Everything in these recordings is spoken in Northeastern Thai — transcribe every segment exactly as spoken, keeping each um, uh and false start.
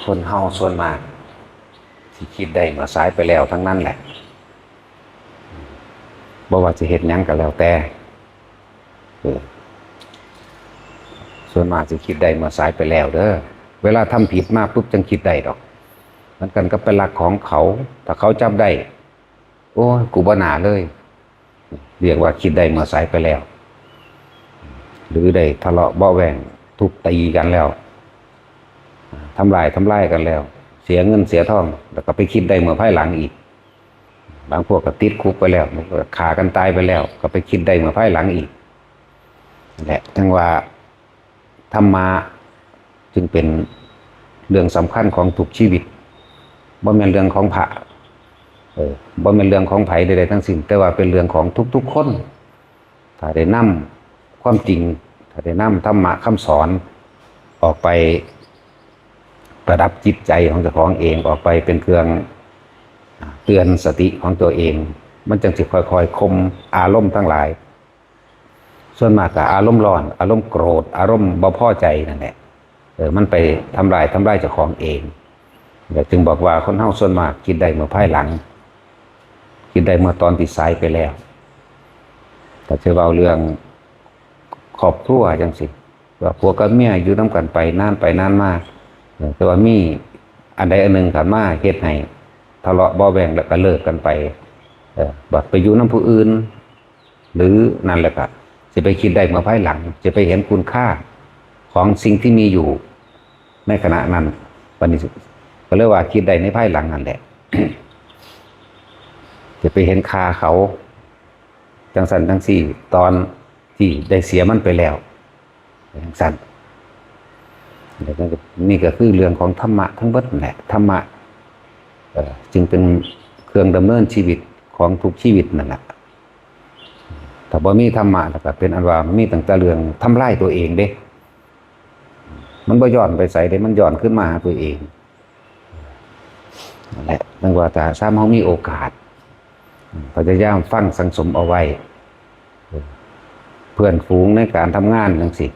คนเฮาส่วนมากสิคิดได้เมื่อสายไปแล้วทั้งนั้นแหละ บ่ว่าสิเฮ็ดหยังก็แล้วแต่ เออ ส่วนมากสิคิดได้เมื่อสายไปแล้วเด้อ เวลาทำผิดมาปุ๊บจั่งคิดได้ดอก เหมือนกันกับไปลักของเขา ถ้าเขาจับได้ โอ้ย กูบ่น่าเลย เรียกว่าคิดได้เมื่อสายไปแล้ว หรือได้ทะเลาะเบาะแว้งทุบตีกันแล้ว ทำลายทำลายกันแล้ว เสียเงินเสียทอง แล้วก็ไปคิดได้เมื่อภายหลังอีก บางพวกก็ติดคุกไปแล้ว บางพวกก็ฆ่ากันตายไปแล้ว ก็ไปคิดได้เมื่อภายหลังอีก นั่นแหละ จั่งว่าธรรมะจึงเป็นเรื่องสำคัญของทุกชีวิต บ่แม่นเรื่องของพระ เออ บ่แม่นเรื่องของไผใดๆทั้งสิ้น แต่ว่าเป็นเรื่องของทุกๆคน ถ้าได้นำความจริง ถ้าได้นำธรรมะคำสอนออกไปประดับจิตใจของเจ้าของเอง ออกไปเป็นเครื่องเตือนสติของตัวเอง มันจั่งสิค่อยๆข่มอารมณ์ทั้งหลาย ส่วนมากก็อารมณ์ร้อน อารมณ์โกรธ อารมณ์บ่พอใจนั่นแหละ เออ มันไปทำลาย ทำลายเจ้าของเอง แล้วจึงบอกว่าคนเฮาส่วนมากคิดได้เมื่อภายหลัง คิดได้เมื่อตอนที่สายไปแล้ว ถ้าจะเว้าเรื่องครอบครัวจั่งซี้ ว่าผัวกับเมียอยู่นำกันไปนานไปนานมา เออ แต่ว่ามีอันใดอันหนึ่งเข้ามาเฮ็ดให้ทะเลาะเบาะแว้งแล้วก็เลิกกันไป เออ บัดไปอยู่นำผู้อื่น หรือนั่นแหละก็สิไปคิดได้เมื่อภายหลัง จะไปเห็นคุณค่าของสิ่งที่มีอยู่ในขณะนั้น บัดนี้ก็เลยว่าคิดได้ในภายหลังนั่นแหละ จะไปเห็นค่าเขา จั่งซั้นจั่งซี้ ตอนที่ได้เสียมันไปแล้ว จั่งซั้น นี่ก็คือเรื่องของธรรมะทั้งเบิดนั่นแหละ ธรรมะ เอ่อ จึงเป็นเครื่องดำเนินชีวิตของทุกชีวิตนั่นแหละ ถ้าบ่มีธรรมะแล้วก็เป็นอันว่ามีตั้งแต่เรื่องทำลายตัวเองเด้ มันบ่ย้อนไปไสเด้ มันย้อนคืนมาหาตัวเอง นั่นแหละ จั่งว่าถ้าซ้ำเฮามีโอกาส พยายามฟังสั่งสมเอาไว้ เพื่อนฝูงในการทำงานจั่งซี้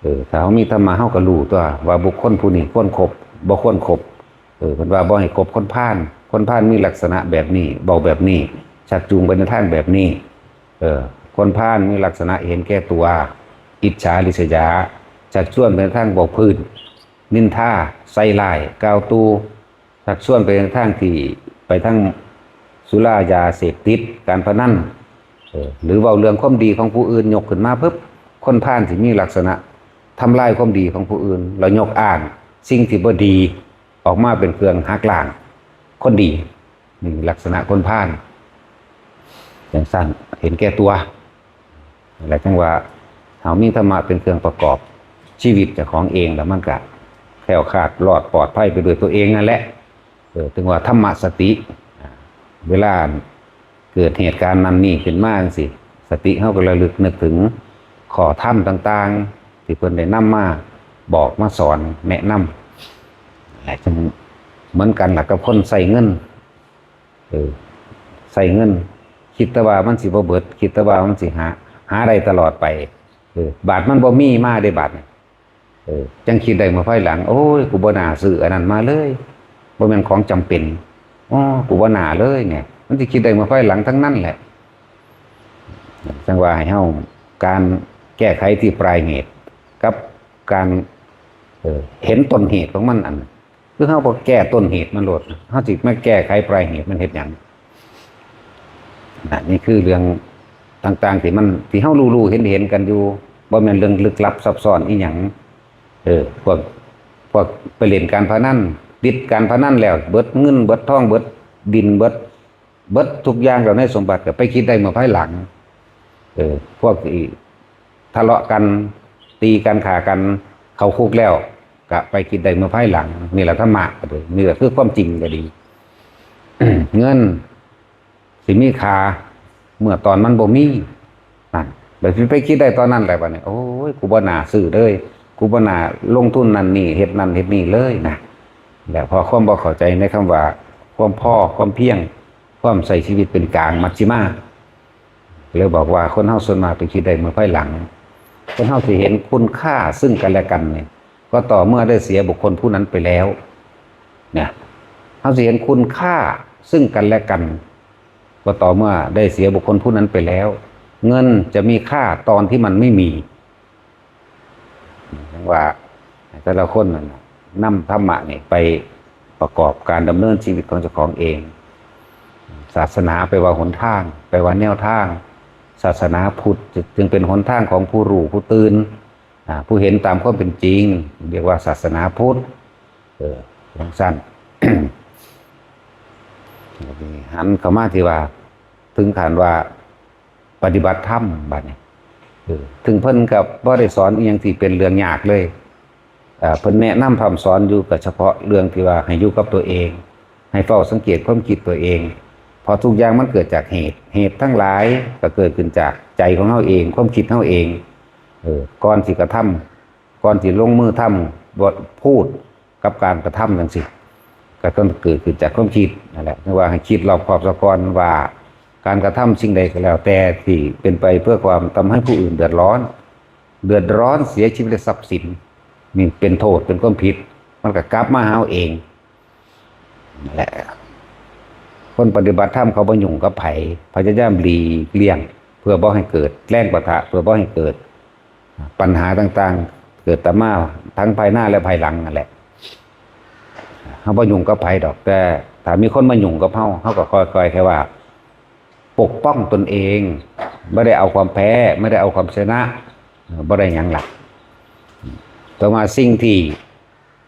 เออ ถ้าเฮามีธรรมะเฮาก็รู้ตัวว่าบุคคลผู้นี้ควรคบ บ่ควรคบ เออ เพิ่นว่าบ่ให้คบคนพาล คนพาลมีลักษณะแบบนี้ เว้าแบบนี้ ชักจูงไปในทางแบบนี้ เออ คนพาลมีลักษณะเห็นแก่ตัว อิจฉาริษยา ชักชวนไปในทางเว้าพื้น นินทา ใส่ร้าย กล่าวตู่ ชักชวนไปในทางที่ ไปทางสุรายาเสพติด การพนัน เออ หรือเว้าเรื่องความดีของผู้อื่นยกขึ้นมาปุ๊บ คนพาลสิมีลักษณะทำลายความดีของผู้อื่น แล้วยกอ้างสิ่งที่บ่ดีออกมาเป็นเครื่องหักล้างคนดี นี่ลักษณะคนพาล จั่งซั้น เห็นแก่ตัว นั่นแหละจั่งว่าเฮามีธรรมะเป็นเครื่องประกอบชีวิตเจ้าของเอง แล้วมันก็แคล้วคลาดรอดปลอดภัยไปด้วยตัวเองนั่นแหละ เออ ถึงว่าธรรมะสติ อ่า เวลาเกิดเหตุการณ์นั่นนี่ขึ้นมาจั่งซี้ สติเฮาก็ระลึกนึกถึงข้อธรรมต่างๆ ที่เพิ่นได้นำมาบอกมาสอนแนะนำ และจั่งเหมือนกันล่ะกับคนใช้เงิน เออ ใช้เงิน คิดแต่ว่ามันสิบ่เบิด คิดแต่ว่ามันสิหา หาได้ตลอดไป เออ บาดมันบ่มีมาได้บาดนี่ เออ จั่งคิดได้เมื่อภายหลัง โอ้ย กูบ่น่าซื้ออันนั้นมาเลย บ่แม่นของจำเป็น อ๋อ กูบ่น่าเลยเนี่ย มันสิคิดได้เมื่อภายหลังทั้งนั้นแหละ จั่งว่าให้เฮา การแก้ไขที่ปลายเหตุ กับการ เออ เห็นต้นเหตุของมันอัน คือเฮาบ่แก้ต้นเหตุมันโลด เฮาสิมาแก้ไขปลายเหตุมันเฮ็ดหยัง นะ นี่คือเรื่องต่างๆ ที่มัน ที่เฮารู้ๆ เห็นๆ กันอยู่ บ่แม่นเรื่องลึกลับซับซ้อนอีหยัง เออ พวก พวกไปเล่นการพนัน ติดการพนันแล้ว เบิดเงิน เบิดทอง เบิดดิน เบิด เบิดทุกอย่างแล้วในสมบัติก็ไปคิดได้เมื่อภายหลัง เออ พวกที่ทะเลาะกัน ตีกัน ฆ่ากัน เข้าคุกแล้ว ก็ไปคิดได้เมื่อภายหลัง นี่แหละธรรมะก็ดี นี่แหละคือความจริงก็ดี เงินสิมีค่าเมื่อตอนมันบ่มี นั่น แล้วสิไปคิดได้ตอนนั้นแหละบัดนี้ โอ้ย กูบ่น่าซื้อเลย กูบ่น่าลงทุนนั่นนี่ เฮ็ดนั่นเฮ็ดนี่เลยนะ และเพราะความบ่เข้าใจในคำว่า ความพอ ความเพียง ความใช้ชีวิตเป็นกลาง มัชฌิมา เลยบอกว่าคนเฮาส่วนมากไปคิดได้เมื่อภายหลัง คนเฮาสิเห็นคุณค่าซึ่งกันและกันเนี่ย ก็ต่อเมื่อได้เสียบุคคลผู้นั้นไปแล้ว เนี่ย เราจะเห็นคุณค่าซึ่งกันและกัน ก็ต่อเมื่อได้เสียบุคคลผู้นั้นไปแล้ว เงินจะมีค่าตอนที่มันไม่มีว่าแต่ละคนนั่นนำธรรมะนี่ไปประกอบการดำเนินชีวิตของเจ้าของเอง ศาสนาไปว่าหนทาง ไปว่าแนวทาง ศาสนาพุทธจึงเป็นหนทางของผู้รู้ผู้ตื่นผู้เห็นตามความเป็นจริง เรียกว่าศาสนาพุทธ เออจังสั้น หันเข้ามาที่ว่า ถึงขั้นว่าปฏิบัติธรรมบัดนี้ เออถึงเพิ่นกับบ่ได้สอนอีหยังที่เป็นเรื่องยากเลย เพิ่นแนะนำพร่ำสอนอยู่ก็เฉพาะเรื่องที่ว่าให้อยู่กับตัวเอง ให้เฝ้าสังเกตความคิดตัวเอง เพราะทุกอย่างมันเกิดจากเหตุ เหตุทั้งหลายก็เกิดขึ้นจากใจของเฮาเอง ความคิดเฮาเอง เออก่อนสิกระทำก่อนสิลงมือทำบทพูดกับการกระทำจังซี่ ก็ต้องเกิดขึ้นจากความคิดนั่นแหละเรียกว่าให้คิดรอบคอบซะก่อนว่า การกระทำสิ่งใดก็แล้วแต่ที่เป็นไปเพื่อความทำให้ผู้อื่นเดือดร้อน เดือดร้อนเสียชีวิตและทรัพย์สิน นี่เป็นโทษเป็นความผิด มันก็กลับมาหาเราเองนั่นแหละ คนปฏิบัติธรรมเขาบ่ยุ่งกับไผพยายามหลีกเลี่ยง เพื่อบ่ให้เกิดแรงปะทะ เพื่อบ่ให้เกิดปัญหาต่างๆ เกิดตามมาทั้งภายหน้าและภายหลังนั่นแหละเราบ่ยุ่งกับไผดอก แต่ถ้ามีคนมายุ่งกับเราเราก็ค่อยๆแค่ว่า ปกป้องตนเอง ไม่ได้เอาความแพ้ ไม่ได้เอาความชนะบ่ได้หยังหลักแต่ว่าสิ่งที่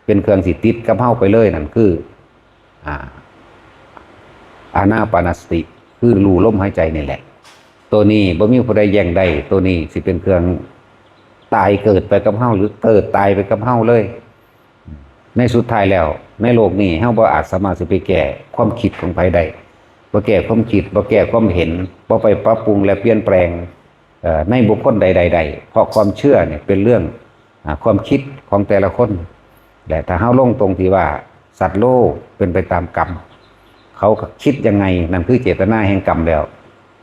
เป็นเครื่องสิติดกับเฮาไปเลยนั่นคือ อ่า อานาปานสติ คือรู้ลมหายใจนี่แหละ ตัวนี้บ่มีผู้ใดแย่งได้ ตัวนี้สิเป็นเครื่องตายเกิดไปกับเฮาหรือเกิดตายไปกับเฮาเลย ในสุดท้ายแล้ว ในโลกนี้เฮาบ่อาจสามารถสิไปแก้ความคิดของไผได้ บ่แก้ความคิด บ่แก้ความเห็น บ่ไปปรับปรุงและเปลี่ยนแปลง เอ่อ ในบุคคลใดๆได้ เพราะความเชื่อเนี่ยเป็นเรื่อง อ่า ความคิดของแต่ละคน และถ้าเฮาลงตรงที่ว่าสัตว์โลกเป็นไปตามกรรม เขาก็คิดยังไง นั่นคือเจตนาแห่งกรรมแล้ว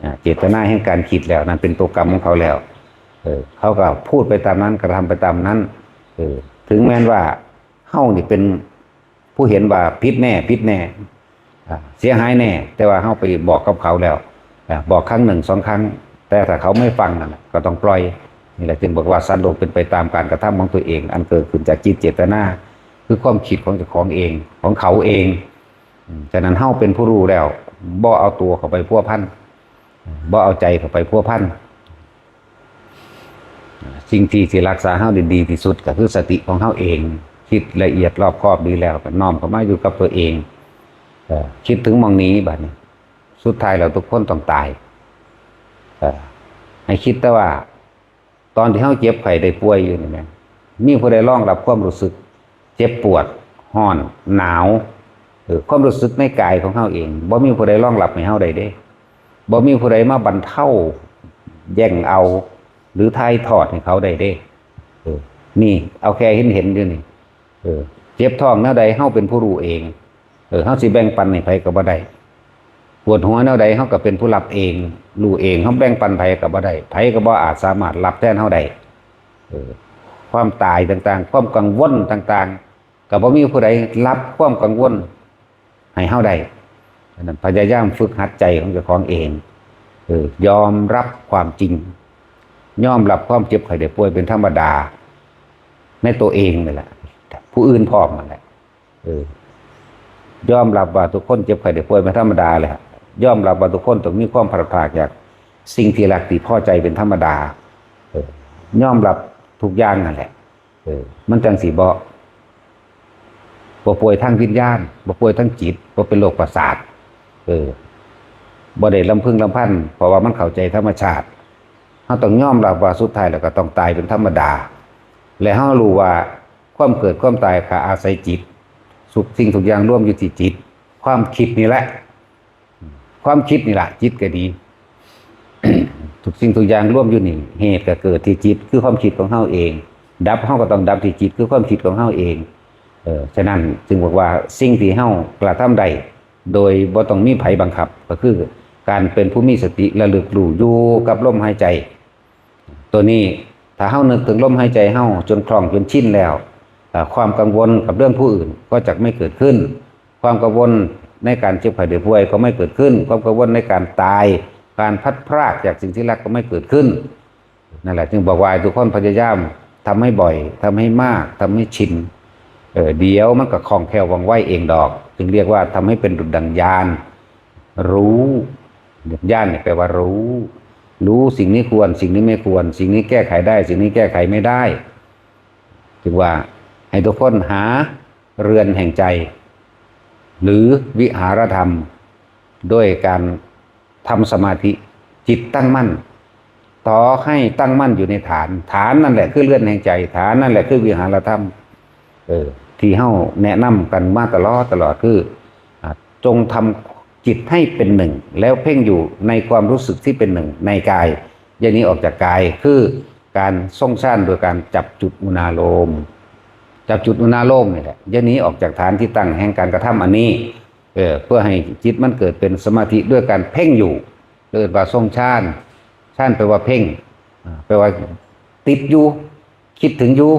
อ่า เจตนาแห่งการคิดแล้ว นั่นเป็นตัวกรรมของเขาแล้ว เออ เขาก็พูดไปตามนั้น กระทำไปตามนั้น เออ ถึงแม้นว่าเฮานี่เป็นผู้เห็นว่าผิดแน่ ผิดแน่ อ่า เสียหายแน่ แต่ว่าเฮาไปบอกกับเขาแล้ว อ่า บอกครั้งหนึ่งสองครั้ง แต่ถ้าเขาไม่ฟังนั่นน่ะ ก็ต้องปล่อย นี่แหละจึงบอกว่าสัตว์โลกเป็นไปตามการกระทำของตัวเอง อันเกิดขึ้นจากจิตเจตนา คือความคิดของเจ้าของเอง ของเขาเอง อืม ฉะนั้นเฮาเป็นผู้รู้แล้ว บ่เอาตัวเข้าไปพัวพัน บ่เอาใจเข้าไปพัวพัน สิ่งที่สิรักษาเฮาได้ดีที่สุดก็คือสติของเฮาเอง คิดละเอียดรอบคอบดีแล้วก็น้อมเข้ามาอยู่กับตัวเอง เอ่อ คิดถึงหม่องนี้บัดนี้ สุดท้ายแล้วทุกคนต้องตาย เอ่อ ให้คิดแต่ว่า ตอนที่เฮาเจ็บไข้ได้ป่วยอยู่นี่แหม มีผู้ใดรองรับความรู้สึก เจ็บปวด ร้อน หนาว เออ ความรู้สึกในกายของเฮาเอง บ่มีผู้ใดรองรับให้เฮาได้เด้ บ่มีผู้ใดมาบรรเทา แย่งเอา หรือถ่ายทอดให้เขาได้เด้ เออ นี่ เอาแค่เห็นเห็นอยู่นี่ เออ เจ็บท้องแนวใด เฮาเป็นผู้รู้เอง เออ เฮาสิแบ่งปันให้ไผก็บ่ได้ ปวดหัวแนวใด เฮาก็เป็นผู้รับเอง รู้เอง เฮาแบ่งปันไผก็บ่ได้ ไผก็บ่อาจสามารถรับแทนเฮาได้ เออ ความตายต่างๆ ความกังวลต่างๆ ก็บ่มีผู้ใดรับความกังวลให้เฮาได้ ฉะนั้นพยายามฝึกหัดใจของเจ้าของเอง เออ ยอมรับความจริง ยอมรับความเจ็บไข้ได้ป่วยเป็นธรรมดา ในตัวเองนี่แหละ ผู้อื่นพร้อมนั่นแหละ เออ ยอมรับว่าทุกคนเจ็บไข้ได้ป่วยเป็นธรรมดาเลยฮะ ยอมรับว่าทุกคนต้องมีความพลัดพรากจากสิ่งที่รักที่พอใจเป็นธรรมดา เออ ยอมรับทุกอย่างนั่นแหละ เออ มันจังสิบ่ บ่ป่วยทางวิญญาณ บ่ป่วยทางจิต บ่เป็นโรคประสาท เออ บ่ได้ลำพึงลำพัน เพราะว่ามันเข้าใจธรรมชาติ เฮาต้องยอมรับว่าสุดท้ายแล้วก็ต้องตายเป็นธรรมดา และเฮารู้ว่าความเกิดความตายก็อาศัยจิต ทุกสิ่งทุกอย่างรวมอยู่ที่จิต ความคิดนี่แหละ ความคิดนี่แหละ จิตก็ดี ทุกสิ่งทุกอย่างรวมอยู่นี่ เหตุก็เกิดที่จิต คือความคิดของเฮาเอง ดับเฮาก็ต้องดับที่จิต คือความคิดของเฮาเอง เออ ฉะนั้นจึงบอกว่าสิ่งที่เฮากระทำได้ โดยบ่ต้องมีไผบังคับ ก็คือการเป็นผู้มีสติระลึกรู้อยู่กับลมหายใจ ตัวนี้ ถ้าเฮานึกถึงลมหายใจเฮาจนคล่องจนชินแล้ว อ่า ความกังวลกับเรื่องผู้อื่นก็จะไม่เกิดขึ้น ความกังวลในการเจ็บไข้ได้ป่วยก็ไม่เกิดขึ้น ความกังวลในการตาย การพลัดพรากจากสิ่งที่รักก็ไม่เกิดขึ้น นั่นแหละจึงบอกว่าให้ทุกคนพยายามทำให้บ่อยทำให้มากทำให้ชิน เออเดี๋ยวมันก็คล่องแคล่วว่องไวเองดอก จึงเรียกว่าทำให้เป็นดุจดังญาณ รู้ ญาณเนี่ยแปลว่ารู้ รู้สิ่งนี้ควร สิ่งนี้ไม่ควร สิ่งนี้แก้ไขได้ สิ่งนี้แก้ไขไม่ได้ จึงว่าให้ทุกคนหาเรือนแห่งใจ หรือวิหารธรรม ด้วยการทำสมาธิ จิตตั้งมั่น ต่อให้ตั้งมั่นอยู่ในฐาน ฐานนั่นแหละคือเรือนแห่งใจ ฐานนั่นแหละคือวิหารธรรม เออที่เฮาแนะนำกันมาตลอดตลอดคืออ่าจงทำจิตให้เป็นหนึ่ง แล้วเพ่งอยู่ในความรู้สึกที่เป็นหนึ่งในกาย อย่าหนีออกจากกาย คือการทรงฌานโดยการจับจุดอุณาโลม จับจุดอุณาโลมนี่แหละ อย่าหนีออกจากฐานที่ตั้งแห่งการกระทำอันนี้ เออเพื่อให้จิตมันเกิดเป็นสมาธิด้วยการเพ่งอยู่ เรียกว่าทรงฌาน ฌานแปลว่าเพ่ง อ่าแปลว่าติดอยู่ คิดถึงอยู่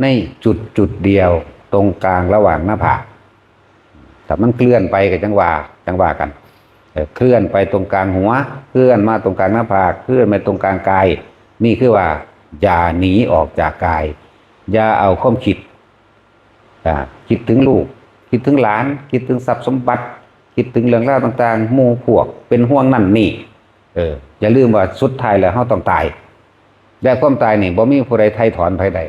ในจุดจุดเดียว ตรงกลางระหว่างหน้าผาก ถ้ามันเคลื่อนไปก็จังว่าจังว่ากัน เออเคลื่อนไปตรงกลางหัว เคลื่อนมาตรงกลางหน้าผาก เคลื่อนไปตรงกลางกาย นี่คือว่าอย่าหนีออกจากกาย อย่าเอาความคิด อ่าคิดถึงลูก คิดถึงหลาน คิดถึงทรัพย์สมบัติ คิดถึงเรื่องราวต่างๆ หมู่พวกเป็นห่วงนั่นนี่ เออ อย่าลืมว่าสุดท้ายแล้วเฮาต้องตาย และความตายนี่บ่มีผู้ใดไถ่ถอนไผได้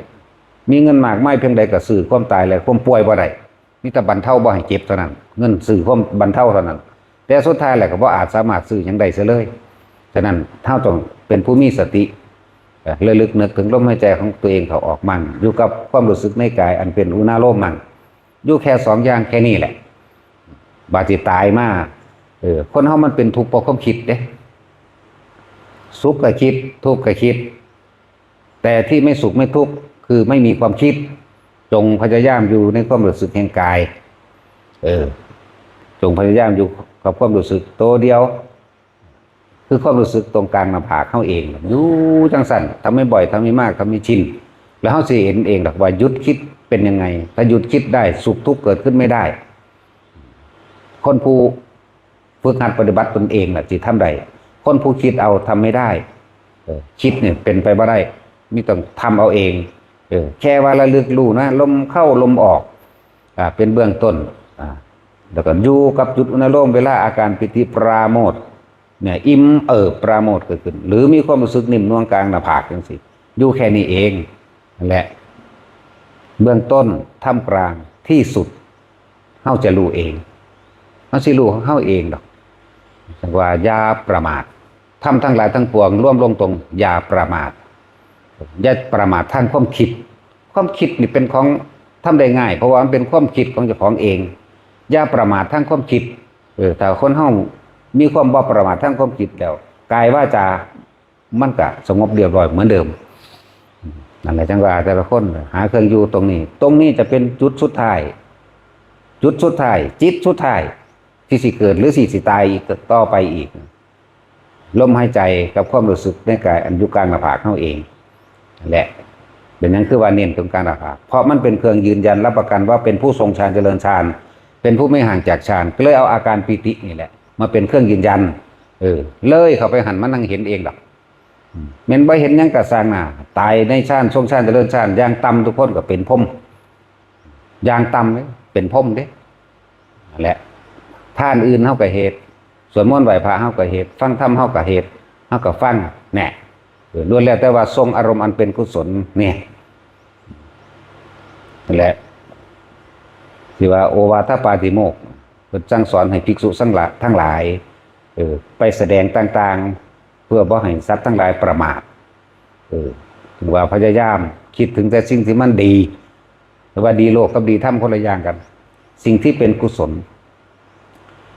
มีเงินมากมายเพียงใดก็ซื้อความตายและความป่วยบ่ได้ มีแต่บรรเทาบ่ให้เจ็บเท่านั้น เงินซื้อความบรรเทาเท่านั้น แต่สุดท้ายแล้วก็บ่อาจสามารถซื้อหยังได้เสียเลย ฉะนั้นเฮาต้องเป็นผู้มีสติ เอ่อระลึกนึกถึงลมหายใจของตัวเองเข้าออกมั่ง อยู่กับความรู้สึกในกายอันเป็นอุณาโลมมั่ง อยู่แค่สองอย่างแค่นี้แหละ บาดสิตายมา เออ คนเฮามันเป็นทุกข์เพราะความคิดเด้ สุขก็คิด ทุกข์ก็คิด แต่ที่ไม่สุขไม่ทุกข์คือไม่มีความคิด จงพยายามอยู่ในความรู้สึกแห่งกาย เออ จงพยายามอยู่กับความรู้สึกตัวเดียว คือความรู้สึกตรงกลางหน้าผากเฮาเอง อยู่จังซั่น ทำให้บ่อย ทำให้มาก ทำให้ชิน แล้วเฮาสิเห็นเองดอกว่าหยุดคิดเป็นยังไง ถ้าหยุดคิดได้ สุขทุกข์เกิดขึ้นไม่ได้ คนผู้ฝึกหัดปฏิบัติตนเองน่ะสิทำได้ คนผู้คิดเอาทำไม่ได้ เออ คิดเนี่ยเป็นไปบ่ได้ มีต้องทำเอาเอง เออ แค่ว่าระลึกรู้นะ ลมเข้าลมออก อ่า เป็นเบื้องต้น อ่า แล้วก็อยู่กับจุดอุณาโลม เวลาอาการปีติปราโมทย์เนี่ย อิ่มเอิบปราโมทย์เกิดขึ้น หรือมีความรู้สึกนิ่มนวลกลางหน้าผากจังซี่ อยู่แค่นี้เอง นั่นแหละ เบื้องต้น ท่ามกลาง ที่สุด เฮาจะรู้เอง เฮาสิรู้ของเฮาเองดอก จังว่าอย่าประมาท ธรรมทั้งหลายทั้งปวงรวมลงตรงอย่าประมาท อย่าประมาททางความคิด ความคิดนี่เป็นของทำได้ง่าย เพราะว่ามันเป็นความคิดของเจ้าของเอง อย่าประมาททางความคิด เออ ถ้าคนเฮามีความบ่ประมาททางความคิดแล้ว กายวาจา มันก็สงบเรียบร้อยเหมือนเดิม นั่นแหละจังว่าแต่ละคนหาเครื่องอยู่ตรงนี้ ตรงนี้จะเป็นจุดสุดท้าย จุดสุดท้าย จิตสุดท้าย ที่สิเกิดหรือสิสิตายอีกต่อไปอีก ลมหายใจกับความรู้สึกในกายอันอยู่กลางหน้าผากเฮาเอง นั่นแหละ เป็นหยังคือว่าเน้นตรงกลางหน้าผาก เพราะมันเป็นเครื่องยืนยันรับประกันว่าเป็นผู้ทรงฌานเจริญฌาน เป็นผู้ไม่ห่างจากฌาน ก็เลยเอาอาการปีตินี่แหละ มาเป็นเครื่องยืนยัน เออ เลยเข้าไปหันมานั่งเห็นเองดอก อืม แม่นบ่เห็นหยังก็ซ่างหน้า ตายในฌาน ทรงฌานเจริญฌาน อย่างต่ำทุกคนก็เป็นพรหม อย่างต่ำเลยเป็นพรหมเด้ นั่นแหละ ทานอื่นเฮาก็เฮ็ด สวดมนต์ไหว้พระเฮาก็เฮ็ด ฟังธรรมเฮาก็เฮ็ด เฮาก็ฟัง แน่ เออ ล้วนแล้วแต่ว่าทรงอารมณ์อันเป็นกุศล เนี่ย นั่นแหละ ที่ว่าโอวาทปาติโมกข์ เพิ่นสั่งสอนให้ภิกษุทั้งหลาย ทั้งหลาย เออ ไปแสดงต่างๆ เพื่อบ่ให้สัตว์ทั้งหลายประมาท เออ ถึงว่าพยายามคิดถึงแต่สิ่งที่มันดี แต่ว่าดีโลกกับดีธรรมคนละอย่างกัน สิ่งที่เป็นกุศล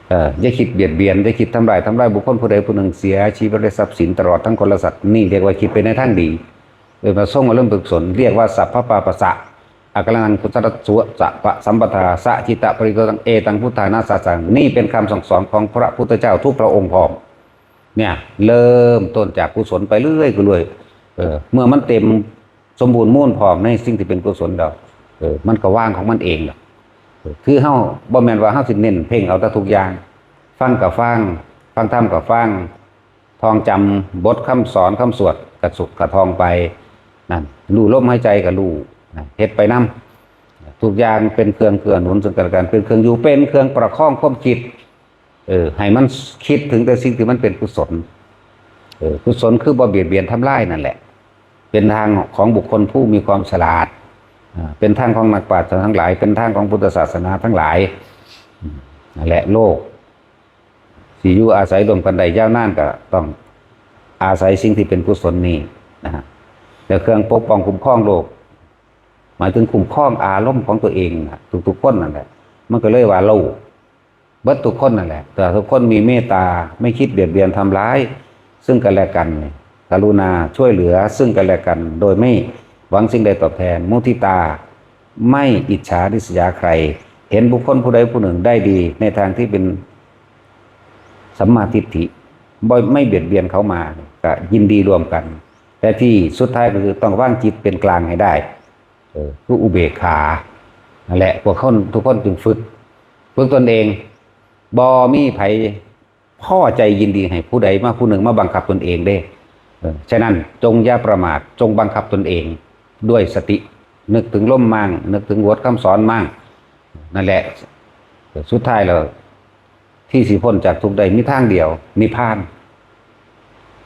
เอ่อ อย่าคิดเบียดเบียน อย่าคิดทำร้าย ทำร้ายบุคคลผู้ใดผู้หนึ่งเสียชีวิตและทรัพย์สินตลอดทั้งคนและสัตว์ นี่เรียกว่าคิดไปในทางดี เออ มาทรงอารมณ์เป็นกุศล เรียกว่าสัพพะปาปัสสะ อากาลังกุศลสวะสะปะสัมปทา สะจิตตะปริโยตัง เอตังพุทธานาสาสัง นี่เป็นคำสั่งสอนของพระพุทธเจ้าทุกพระองค์พร้อม เนี่ย เริ่มต้นจากกุศลไปเรื่อยๆ เรื่อย เออ เมื่อมันเต็มสมบูรณ์มูลพร้อมในสิ่งที่เป็นกุศลแล้ว เออ มันก็ว่างของมันเองดอก คือเฮาบ่แม่นว่าเฮาสิเน้นเพ่งเอาแต่ทุกอย่าง ฟังก็ฟัง ฟังธรรมก็ฟัง ท่องจำบทคำสอนคำสวดกะสุกะท่องไป นั่น รู้ลมหายใจก็รู้ นะ เฮ็ดไปนำ ทุกอย่างเป็นเครื่องเกื้อหนุนซึ่งกันและกัน เป็นเครื่องอยู่ เป็นเครื่องประคองความคิด เออ ให้มันคิดถึงแต่สิ่งที่มันเป็นกุศล เออ กุศลคือบ่เบียดเบียนทำลายนั่นแหละ เป็นทางของบุคคลผู้มีความฉลาด อ่า เป็นทางของนักปราชญ์ทั้งหลาย เป็นทางของพุทธศาสนาทั้งหลาย อืม นั่นแหละ โลกสิอยู่อาศัยร่วมกันได้ยาวนานก็ต้องอาศัยสิ่งที่เป็นกุศลนี้นะฮะ แล้วเครื่องปกป้องคุ้มครองโลก หมายถึงคุ้มครองอารมณ์ของตัวเองนะ ทุกๆคนนั่นแหละ มันก็เลยว่าโลก เบิดทุกคนนั่นแหละ แต่ทุกคนมีเมตตา ไม่คิดเบียดเบียนทำร้ายซึ่งกันและกัน กรุณาช่วยเหลือซึ่งกันและกัน โดยไม่หวังสิ่งใดตอบแทน มุทิตา ไม่อิจฉาริษยาใคร เห็นบุคคลผู้ใดผู้หนึ่งได้ดีในทางที่เป็นสัมมาทิฏฐิ บ่ ไม่เบียดเบียนเขามา ก็ยินดีร่วมกัน แต่ที่สุดท้ายก็คือต้องวางจิตเป็นกลางให้ได้ เออ คืออุเบกขา นั่นแหละ พวกคนทุกคนจึงฝึก ฝึกตนเอง บ่มีไผพอใจยินดีให้ผู้ใดมาผู้หนึ่งมาบังคับตนเองเด้ เออ ฉะนั้นจงอย่าประมาท จงบังคับตนเองด้วยสติ นึกถึงลมมั่ง นึกถึงบทคำสอนมั่ง นั่นแหละ สุดท้ายแล้ว ที่สิพ้นจากทุกข์ได้มีทางเดียว นิพพาน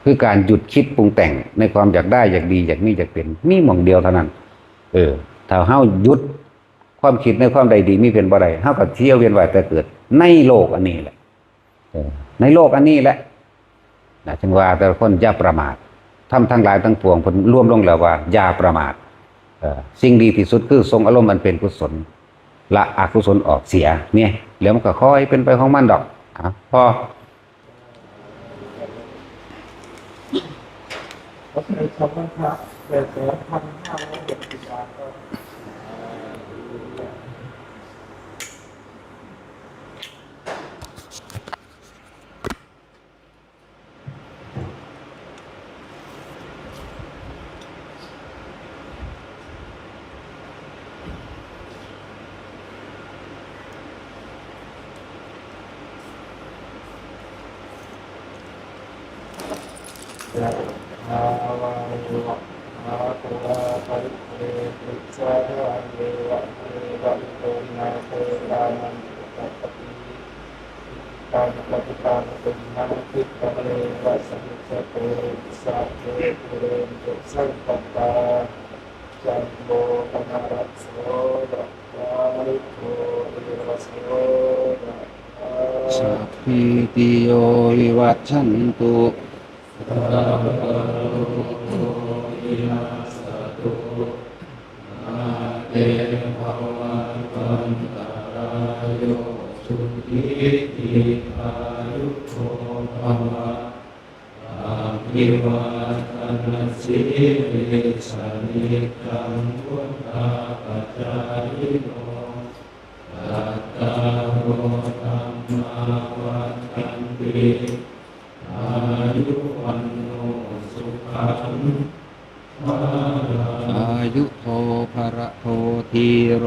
คือการหยุดคิดปรุงแต่งในความอยากได้ อยากดี อยากมี อยากเป็น มีหม่องเดียวเท่านั้น เออ ถ้าเฮาหยุดความคิดในความได้ดีมีเป็นบ่ได้ เฮาก็เที่ยวเวียนว่ายแต่เกิดในโลกอันนี้แหละ เออ ในโลกอันนี้แหละ นะ จึงว่าแต่ละคนอย่าประมาท ธรรมทั้งหลายทั้งปวงเพิ่นรวมลงแล้วว่าอย่าประมาท เอ่อ สิ่งดีที่สุดคือทรงอารมณ์อันเป็นกุศล ละอกุศลออกเสีย เนี่ย แล้วมันก็ค่อยเป็นไปของมันดอก อ่ะ พอ ยะถาวาริวะหาปูราปริเรนติสาคาเรวะเมวะอิโตนาเตตานังอุปกัปปติ ตังปฏิตังตุมหังคิปะเมวะสมิจจตุ สัพเพปุเรนตุสังกปปา จันโทปนรสโส ยะถามณิโชติรสโส ยะถา สัพพีติโยวิวัชชันตุ สัพพะโรโควินัสสะตุ มาเตภวัตวันตรายโย สุขีทีฆายุโกภวะ อะภิวาทะนะสีลิสสะ นิจจังวุฑฒาปะจายิโน จัตตาโรธัมมาวัฑฒันติ อายุวัณโณสุขังพะลัง อายุโทภะระโท ธีโร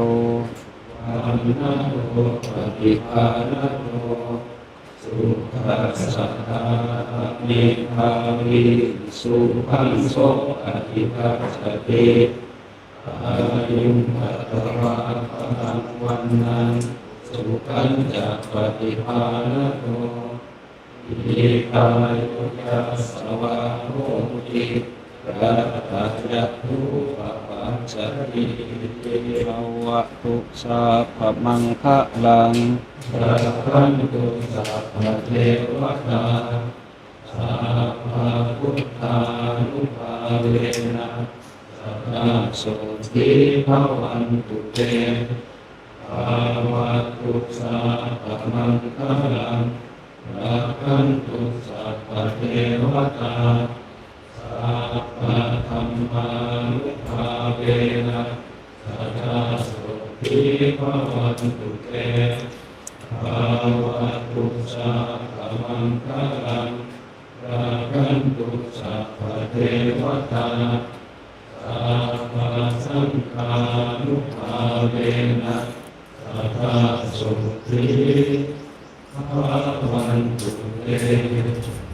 วัณณะโทปะฏิภาณะโท สุขัสสะดาภะเมธาวี สุขังโสอะธิคัสสะติ อายุงวัฒวะพะลัง วัณณังสุขัญจะปะฏิภาณะโท ทีฆายุยัสสะวะโหติ ยัตถะยัตถูปะปัจจะติ ภะวะตุสัพพะมังคะลัง รักขันตุสัพพะเทวะตา สัพพะพุทธานุภาเวนะ สะดาโสธีภะวันตุเต ภะวะตุสัพพะมังคะลัง รักขันตุสัพพะเทวะตา สัพพะธัมมานุภาเวนะ สะดาโสธีภะวันตุเต ภะวะตุสัพพะมังคะลัง รักขันตุสัพพะเทวะตา สัพพะสังฆานุภาเวนะ ส Tata Sotri Bhavantu Te.